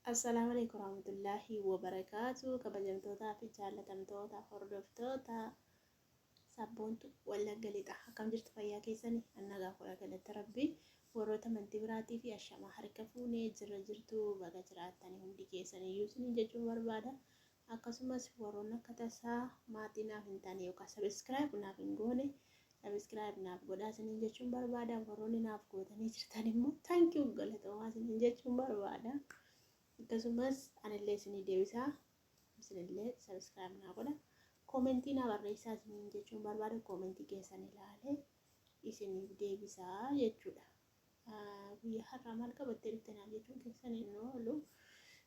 Assalaamu alaikum warahmatullaahi wabarakaatu. Kabajamtootaa fi jaallatamtoota hordoftoota Sabboontu Wallagga Lixaa, akkam jirtu? Fayyaa keessani? Annagaa kudha galata Rabbii. Warroota amantii biraatii fi ashamaa, harka fuunee jirra, jirtu, baga jiraattanii hundi keessaniyyuu isiniin jechuun barbaada. Akkasumas warroonni akka tasaa maatii naaf hin taane yookaan subscribe naaf hin goone, subscribe naaf godhaa isiniin jechuun barbaada. Warroonni naaf gootanii jirtan immoo thank you, galatoomaa isiniin jechuun barbaada. Akkasumas anillee isinii deebisaa, isinillee subscribe naa godha. Koomentii naa barreessaa isiniin jechuun barbaada. Koomentii keessan ilaalee isiniif deebisaa jechuudha. Guyyaa har'aa maal qabattee dhufte naaf jechuun keessan hin oolu.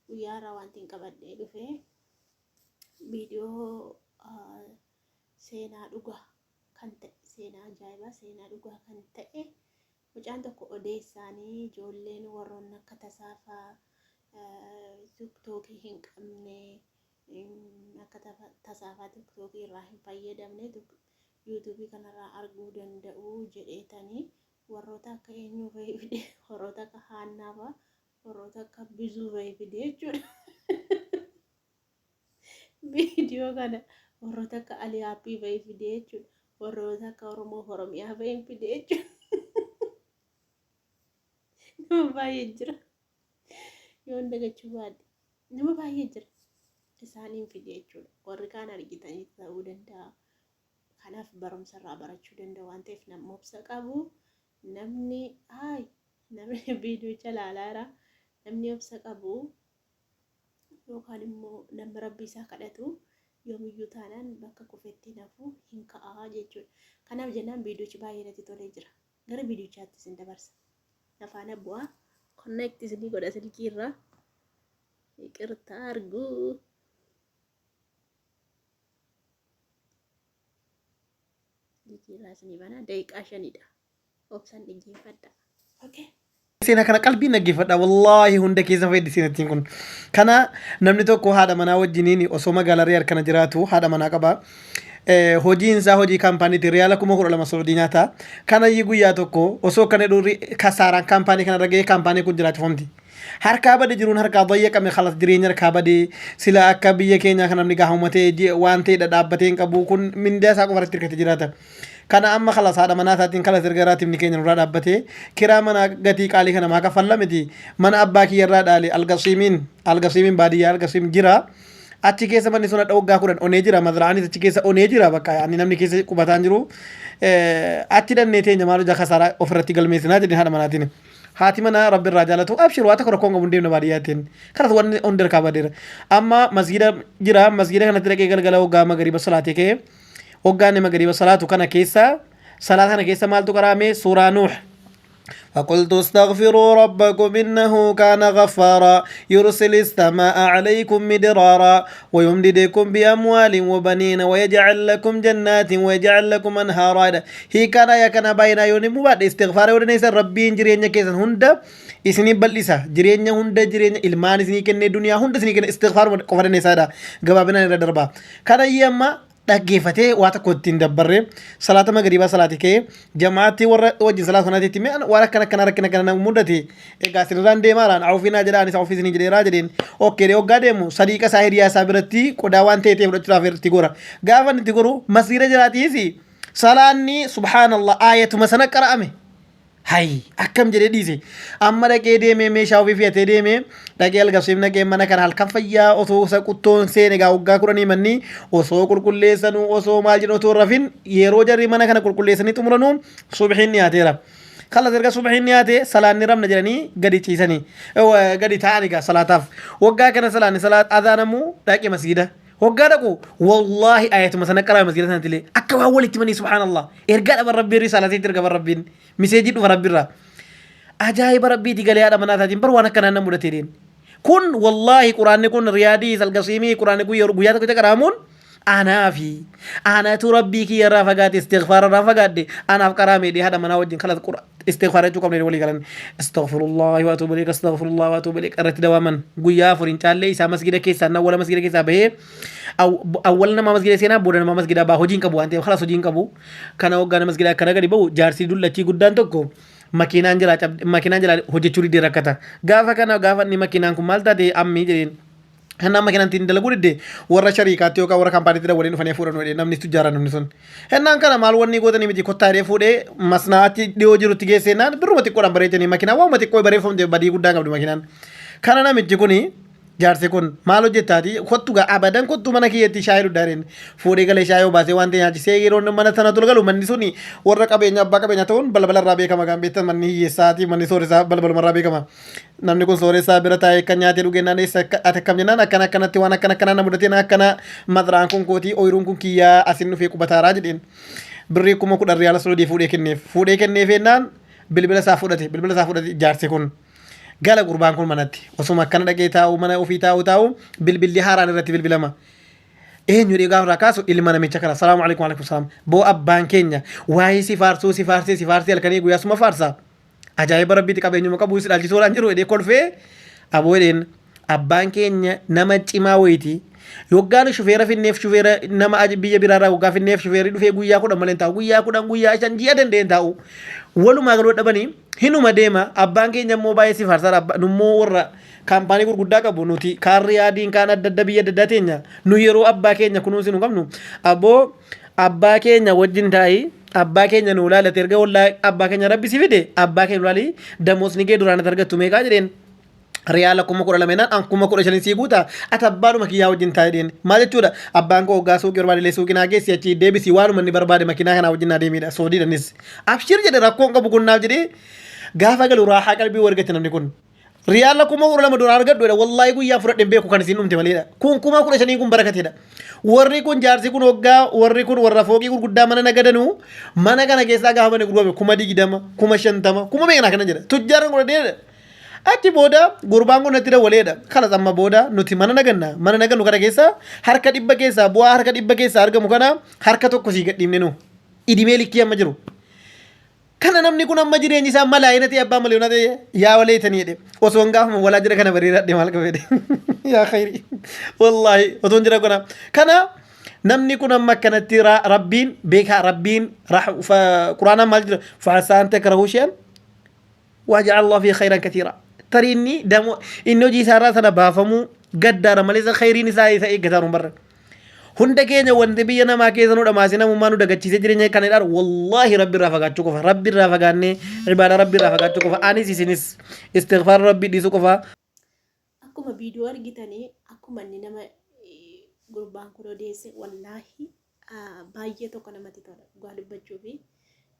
Guyyaa har'aa wanti hin qabadhee dhufe viidiyoo seenaa dhugaa kan ta'e, seenaa ajaa'ibaa, seenaa dhugaa kan ta'e, mucaan tokko odeessaanii ijoolleen warroonni akka tasaafaa tiktookii hin qabne, akka tasaafaa tiktookii irraa hin fayyadamne, yuutuubii kanarraa arguu danda'u jedheetanii, warroota akka eenyuu fa'i fide, warroota akka Haannaa fa'a, warroota akka Bizuu fa'i fide jechuudha. Viidiyoo kana warroota akka Aliyaappii fa'i fide jechuudha. Warroota akka Oromoo Oromiyaa fa'i fide jechuudha. Nama baay'ee jira. Yoon dagachuu baadhe nama baay'ee jira. Isaaniin fide jechuudha. Warri kaan argitanii ta'uu danda'a. Kanaaf barumsa irraa barachuu danda'u waan ta'eef, nama obsa qabu, namni haay namni viidiyocha ilaalaa jira. Namni obsa qabu yookaan immoo namni Rabbi isaa kadhatu yoomiyyuu taanaan bakka kufetti nafu hin ka'a jechuudha. Kanaaf jennaan viidiyochi baay'ee natti tolee jira. Gara viidiyochaatti isin dabarsa. Afaana bu'aa. Connect isinii godha silkii irraa. Iqirtaa arguu. Silkii irraa isinii banaa, daqiiqaa 5dha. Obsaan dhaggeeffadha. Okay. Seenaa kana qalbiin dhaggeeffadha. Wallaahi hunda keessa fayyaddi seenattiin kun. Kana namni tokko haadha manaa wajjiniin osoo magaalaa Riyaad kana jiraatu, haadha manaa qaba. Hojiin isaa hojii kaampaaniiti, riyaala 12,000 Saudii nyaata. Kana guyyaa tokko osoo kana jedhu kasaaraan kaampaanii kanarra ga'ee, kaampaanii kun jiraachifamti. Harkaa bade, jiruun harkaa dayyaqame, kalas jireenya harkaa bade. Sila akka biyya keenyaa kan namni gaafamatee waan ta'e dhadhaabbatee hin qabu, kun mindaa isaa qofa irratti hirkatee jiraata. Kana amma kalas haadha manaa isaatiin, kalas erga raatibni keenya nurraa dhaabbatee, kiraa manaa gatii qaalii kana maa kaffalla miti, mana abbaa kiyya irraa dhaale Algasiimiin baadiyyaa Algasiim jira. Achi keessa manni sun hadha waggaa 10 onee jira, mazra'anis achi keessa onee jira, bakka ani namni keessa qubataa hin jiru. Achi dhannee teenya, maal hojaa kasaaraa ofirratti galmeessinaa jedheen haadha manaatiin. Haati manaa Rabbi irraa jaalatu, abshir, waa tokko rakkoon qabu, hin deemna baadiyyaatiin. Kanas wanni hundi harkaa badeera. Amma masgiida jira, masgiida kanatti dhaqee galgala waggaa magariiba salaatee ka'ee, waggaa inni magariiba salaatu kana keessa, salaata kana keessa maaltu qaraame? Suuraa Nuuh. فقلت استغفروا ربكم إنه كان غفارا يرسل السماء عليكم مدرارا ويمددكم بأموال وبنين ويجعل لكم جنات ويجعل لكم أنهارا. هي كان يا كان باينا يوني مباد استغفار ودنيس ربين jireenya keessan hunda isinii bal'isa, jireenya hunda, jireenya ilmaan isinii kennee, duniyaa hunda isinii kenne, istighfaar qofa dandeessaadha. Gabaabinaan irra darba. Kana amma dhaggeeffatee waa tokko ittiin dabbarree, salaata magariibaa salaati ka'ee, jamaatti warra wajjin salaata sanaatiitti mee waan akkana akkana rakkina kana na mudate, egaa isinirraan deemaaraan awufinaa jedha, anis awufii isinii jedheeraa jedheen. Okkee, waggaa deemu sadiiqa isaa, hiriyaa isaa biratti qodaa waan ta'e ta'e fudhachuudhaaf itti gora. Gaafa inni itti goru masgiida jiraatiis salaanni, subhaanallah, aayatuma sana qara'ame. Hay, akkam jedhee dhiise. Amma dhaqee deemee meeshaa ofii fe'atee deemee dhaqee Algasiim dhaqee, mana kana halkan fayyaa osoo isa quttoon seene, egaa waggaa 10 manni osoo qulqulleessanuu, osoo maal jedhu, osoo rafin, yeroo jarri mana kana qulqulleessanii xumuranuu subhiin dhiyaateera. Kalas erga subhiin dhiyaate salaanni ramna jedhanii gadi ciisanii gadi taa'an egaa salaataaf. Waggaa kana salaanni salaat azaanamuu dhaqe masgiida. Hoggaa dhaqu wallaahi ayatuma sana qaraa masgiida sanatti illee akka waan walitti manii, subhaanallah, ergaa dhaban Rabbiin, risaalateetti ergaman Rabbiin, miseejii dhufa Rabbiirraa. Ajaa'iba Rabbiiti, galee haadha manaa isaatiin, bar waan akkanaa na mudate jedheen. Kun wallaahi quraanni kun Riyaadii Salgasiimii, quraanni kun yeroo guyyaa tokkicha qaraamuun anaafi anatu Rabbii kiyya irraa fagaate, istighfaara irraa fagaadhe, anaaf qaraame jedhee haadha manaa wajjin kalas istighfaara jechuu qabne walii galan. Astaghfirullahi wa atuubu ilayk, astaghfirullahi wa atuubu ilayk irratti dawaaman. Guyyaa 4 hin caallee isaa masgida keessaa awwala masgida keessaa bahee, awwala nama masgida seenaa, booda nama masgida baa. Hojii hin qabu waan ta'eef, kalas hojii hin qabu. Kana hoggaa masgida akkana gadi bahu, jaarsi dullachii guddaan tokko Makiinaan jalaa cabde, makiinaan jalaa hojjechuu didee rakkata. Gaafa kana gaafa inni makiinaan kun maal taate ammii jedheen. Hennaan makiinaan ittiin dalaguu didde warra shariikaatti yookaan warra kaampaaniitti dawwalee dhufanii fuudhan jedhee namni tujjaara namni sun. Hennaan kana maal wanni gootanii miti kottaa jedhee fuudhee masnaa achi dhiyoo jirutti geessee naan birruma xiqqoodhaan bareechanii makiinaa waanuma xiqqoo bareeffamte badii guddaa qabdu makiinaan. Kana namichi kuni jaarsi kun maal hojjettaati kottu gaa abadan kottu mana kiyyatti shaayii dhudhaa jedheen fuudhee galee shaayii obaasee waan ta'e nyaachisee yeroo inni mana sana tolu galu manni suni warra qabeenya abbaa qabeenya ta'uun balbala irraa beekama kan beektan manni hiyyeessaati manni sooressaa balbaluma irraa beekama. Namni kun sooressaa bira taa'ee kan nyaatee dhugennaan eessa ati akkam jennaan akkana akkanatti waan akkana akkanaa na mudateen akkana mazraan kun kootii ooyiruun kun kiyyaa asin dhufee qubataaraa jedheen. Birrii 10,000 riyaala Suudii fuudhee kenneef. Fuudhee kenneef jennaan bilbila isaa fudhate. Bilbila isaa fudhate jaarsi kun. Gala gurbaan kun manatti. Osuma akkana dhaqee taa'u mana ofii taa'u taa'u bilbilli haaraan irratti bilbilama. Eenyu jedhee gaafa irraa kaasu ilma namicha kana. Salaamu alaikum alaikum salaam. Boo abbaan keenya waa'ee si faarsuu si faarsee si faarsee halkanii guyyaa suma faarsa. Ajaa'iba rabbiiti qabeenyuma qabu si dhaalchisuu waan jiru jedhee kolfee aboo jedheen abbaan keenya nama cimaa wayiiti. Yoggaa nu shufeera finneef shufeera nama biyya biraarraa waggaa finneef shufeerri dhufee guyyaa 10 malee hin taa'u. Guyyaa 10 guyyaa 5 ji'a danda'e hin taa'u. Walumaa galuu dhabanii hinuma deema abbaan keenya immoo baay'ee si faarsaa abba nummoo warra kaampaanii gurguddaa qabu nuti kaan riyaadiin kaan adda adda biyya adda addaa teenya nu yeroo abbaa keenya kunuunsi nu qabnu aboo abbaa keenya wajjin taa'i abbaa keenya nu laalate erga wallaa abbaa keenya rabbi si fide abbaa keenya nu laali damoosni kee duraan ati argattu meeqaa jedheen riyaala 12,000 naan an 15,000 sii guuta ati abbaadhuma kiyyaa wajjin taa'i jedheen maal jechuudha abbaan koo hoggaa suuqii barbaade illee suuqii naa geessi achii deebisi waanuma inni barbaade makiinaa kanaa wajjin naa deemiidha soodiidhanis abshir jedhe rakkoon qabu kun naaf jedhee gaafa galu raaxaa qalbii wargate namni kun Riyaala 12,000 duraan argadhu jedha. Wallaahi guyyaa fudhadhe hin beeku kan isin dhumte maleedha. Kun 15,000 kun barakateedha. Warri kun jaarsi kun hoggaa warri kun warra fooqii gurguddaa mana nagadanuu mana kana keessaa gaafa mana gurgurame 20,000, 50,000, kuma meeqana kana jedha. Tujjaarri kun godhadheedha. Achi booda gurbaan kun natti dawwaleedha. Kalas amma booda nuti mana naganna. Mana nagannu kana keessa harka dhibba keessaa bu'aa harka dhibba keessaa argamu kana harka tokko sii gadhiifne nu. Idimee likkii amma jiru. Kana namni kun amma jireenyi isaa malaayina ta'e abbaa miliyoona ta'e yaa waleetanii jedhe osoo hin gaafama walaa jira kana bareedadhe maal qaba jedhe yaa khayri wallaahi osoo hin jira kana kana namni kun amma akkanatti rabbiin beekaa rabbiin quraanaan maal jira fa'asaa an takrahu shay'an waaja'ala Allah fi khayran kathiira tarii inni damoo inni hojii isaa irraa sana baafamuu gaddaara malee isa khayriin isaa isa eeggataa nu barra Hunda keenya wanti biyya namaa keessa nu dhamaasee namummaa nu dagachiisee jireenya kana ilaalu wallaahi rabbi irraa fagaachuu qofa. Rabbi irraa fagaannee ibaadaa rabbi irraa fagaachuu qofa. Anis isinis istighfaara rabbii dhiisuu qofa. Akkuma viidiyoo argitanii akkuma inni nama gurbaan kun odeesse wallaahi baay'ee tokko namatti tola dhugaa dubbachuu fi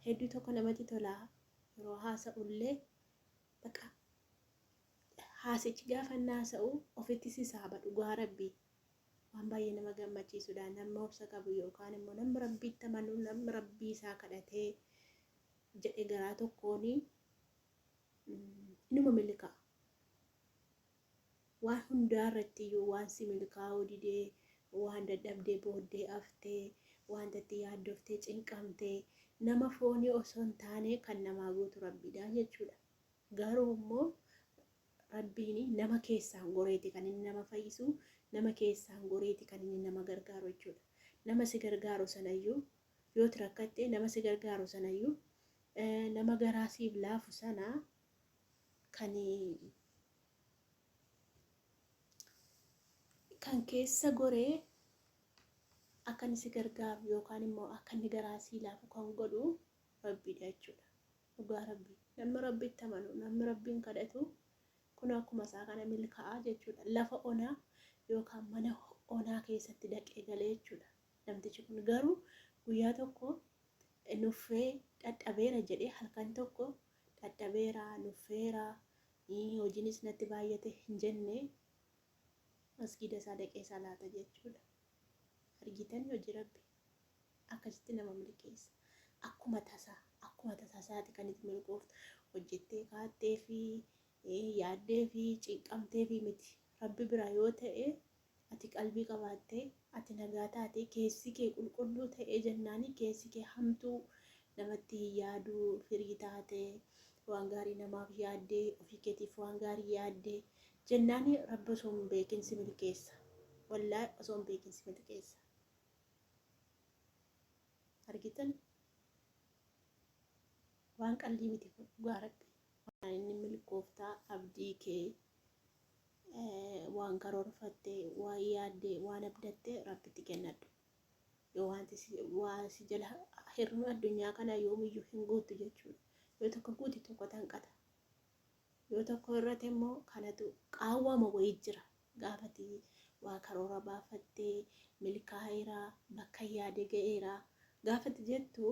hedduu tokko namatti tola yeroo haasa'ullee bakka haasichi gaafa inni haasa'u ofitti si saaba dhugaa rabbii Waan baay'ee nama gammachiisudha. Namni obsa qabu yookaan immoo namni rabbiitti amanu namni rabbii isaa kadhatee jedhe garaa tokkoon inuma milkaa'a. Waan hundaa irratti iyyuu waan si milkaa'uu didee waan dadhabdee booddee haftee wanta itti yaaddoftee cinqamtee nama foonii osoo hin taane kan namaa guutu rabbiidha jechuudha. Garuu immoo Rabbiin nama keessaan goreeti kan inni nama fayyisu, nama keessaan goreeti kan inni nama gargaaru jechuudha. Nama si gargaaru sanayyuu yoo itti rakkatte nama si gargaaru sanayyuu nama garaa siif laafu sana kan kan keessa goree akka inni si gargaaru yookaan immoo akka inni garaa sii laafu kan godhu Rabbiidha jechuudha. Dhugaa rabbii namni rabbitti amanu namni rabbiin kadhatu kun akkuma isaa kana milkaa'aa jechuudha. Lafa onaa yookaan mana onaa keessatti dhaqee galee jechuudha. Namtichi kun garuu guyyaa tokko nuffee dhadhabeera jedhee halkan tokko dhadhabeera nuffeera hojiinis natti baay'ate hin jenne masgiida isaa dhaqee salaata jechuudha. Argitanii hojii rabbi. Akkasitti nama milkeessa. Akkuma tasaa, akkuma tasaa isaati kan itti milkooftu. Hojjettee kaattee fi yaaddee fi cinqamtee fi miti. Rabbi bira yoo ta'e ati qalbii qabaattee, ati nagaa taatee, keessi kee qulqulluu ta'ee jennaani keessi kee hamtuu namatti hin yaaduu, firii taatee, waan gaarii namaaf yaaddee, ofii keetiif waan gaarii yaaddee jennaani Rabbi osoo hin beekin si milkeessa. Wallaahi osoo hin beekin si milkeessa. Argitan? Waan qallii miti kun dhugaa rabbi. Waan inni milkooftaa abdii kee waan karoorfatte, waan yaadde, waan abdatte rabbitti kennadhu. Yoo wanti waa si jala hir'uu addunyaa kana yoomiyyuu hin guuttu jechuudha. Yoo tokko guute tokko tanqata. Yoo tokko irratti immoo kanatu qaawwama wayii jira. Gaafati waa karoora baafattee milkaa'eera, bakka yaade ga'eera gaafati jettu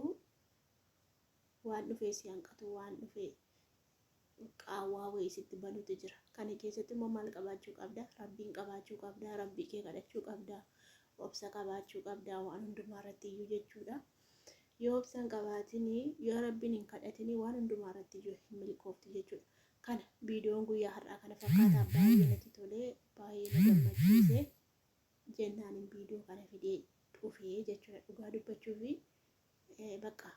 waan dhufee si hanqatu, waan dhufee qaawwaa wayii sitti banutu jira. Kana keessatti immoo maal qabaachuu qabda? Rabbiin qabaachuu qabda, Rabbii kee kadhachuu qabda, obsa qabaachuu qabda waan hundumaa irratti iyyuu jechuudha. Yoo obsa hin qabaatinii, yoo Rabbiin hin kadhatinii waan hundumaa irratti iyyuu hin milkooftu jechuudha. Kana viidiyoon guyyaa har'aa kana fakkaataa baay'ee natti tolee, baay'ee na gammachiise jennaan viidiyoo kana fidee dhufee jechuudha. Dhugaa dubbachuu fi bakka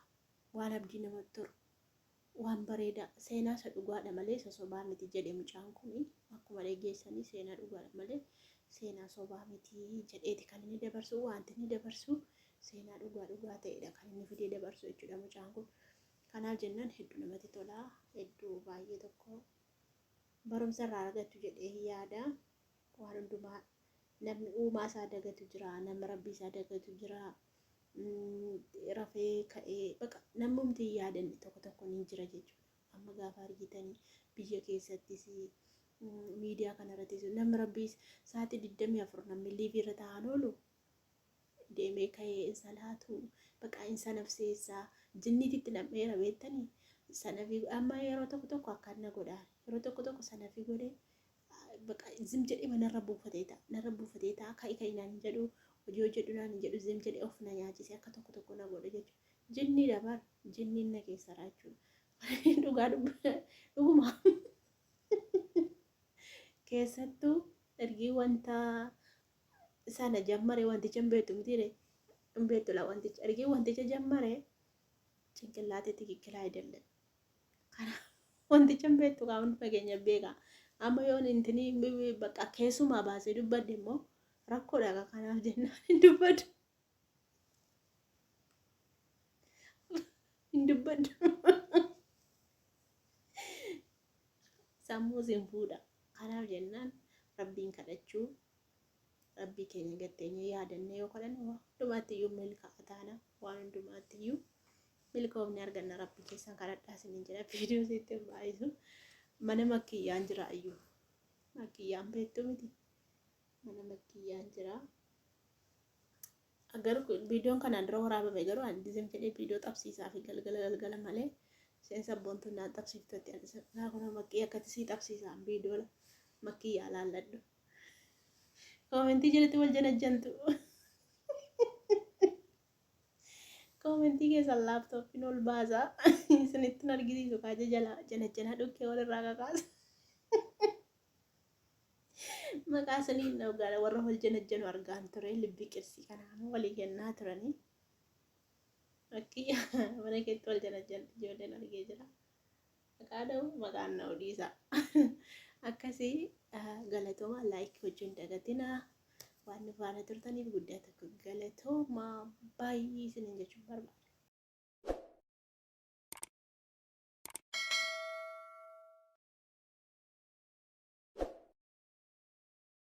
waan abdii namatti toru, waan bareedaa, seenaa isa dhugaadha malee isa sobaa miti jedhe mucaan kun. Akkuma dhageessanii seenaa dhugaadha malee seenaa sobaa miti jedheeti kan inni dabarsu. Wanti inni dabarsu seenaa dhugaa dhugaa ta'edha kan inni fidee dabarsu jechuudha mucaan kun. Kanaaf jennaan hedduu namatti tola, hedduu baay'ee tokko barumsa irraa argattu jedhee yaada. Waan hundumaa namni uumaa isaa dagatu jira, namni rabbii isaa dagatu jira. Rafee ka'ee baqa namumti hin yaadanne tokko tokko ni jira jechuudha. Amma gaafa argitanii biyya keessattis miidiyaa kanarrattis namni rabbii sa'aatii 24 namni liivii irra taa'an oolu deemee ka'ee hin salaatu, baqa hin sanafseessaa jinniititti nam'eera beektanii sanafii. Amma yeroo tokko tokko akkaan na godha, yeroo tokko tokko sanafii godhee baqa zim jedhee narra buufatee ta'a, narra buufatee ta'a. Ka'i ka'i naan hin jedhu, hojii hojjedhu naan hin jedhu, zim jedhee of na nyaachise akka tokko tokko na godha jechuudha. Jinnii dabar jinniin na keessara jechuudha. Dhugaa dhuguma keessattuu ergii wanta sana jammare, wanticha hin beektu mitiire, hin beektu laa, wanticha ergii wanticha jammare cinqillaatee tikikkilaa አይደለም. Kana wanticha hin beektu kaa hundi fageenya beeka. Amma yoon intinii bakka keessumaa baasee dubbadhe immoo rakkoodha. Kanaaf jennaan hin dubbadhu. Hin dubbadhu. Sammuu sin fuudha. Kanaaf jennaan rabbiin kadhachuu, rabbii keenya gatteenye yaadannee yoo kadhanne waan hundumaatti iyyuu milkaa'a taana, waan hundumaatti iyyuu milkoofni arganna. Rabbii keessan kadhadhaa isiniin jedha. Viidiyoo sitti hin baay'isu. Mana makkiyyaan jira iyyuu. Makkiyyaan beektu miti. Mana makkiyyaan jira. Garuu viidiyoon kanaan dura waraabame garuu ani dizem jedhee viidiyoo xabsiisaa fi galgala galgala malee isheen sabboontuun naan xabsiiftotti ani naa kun makkii akkatti sii xabsiisaan viidiyoo makkiyyaa laalladhu. Koomentii jalatti wal janajjantu. Koomentii keessan laaptooppiin ol baasaa isinittin argisiisu kaaja jala janajjanaa dhukkee walirraa kakaasa. Maqaa isiniin dhoogaadha warra wal janajjanu argaan ture libbi qirsii kanaan walii kennaa turanii. Makkiyyaa mana keetti wal janajjantu ijoolleen argee jira. Maqaa dha'u maqaan na'u dhiisa. Akkasii galatooma, laayikii gochuu hin dagatinaa. Waan nu faana turtaniif guddaa tokko galatooma baay'ee isiniin jechuun barbaada.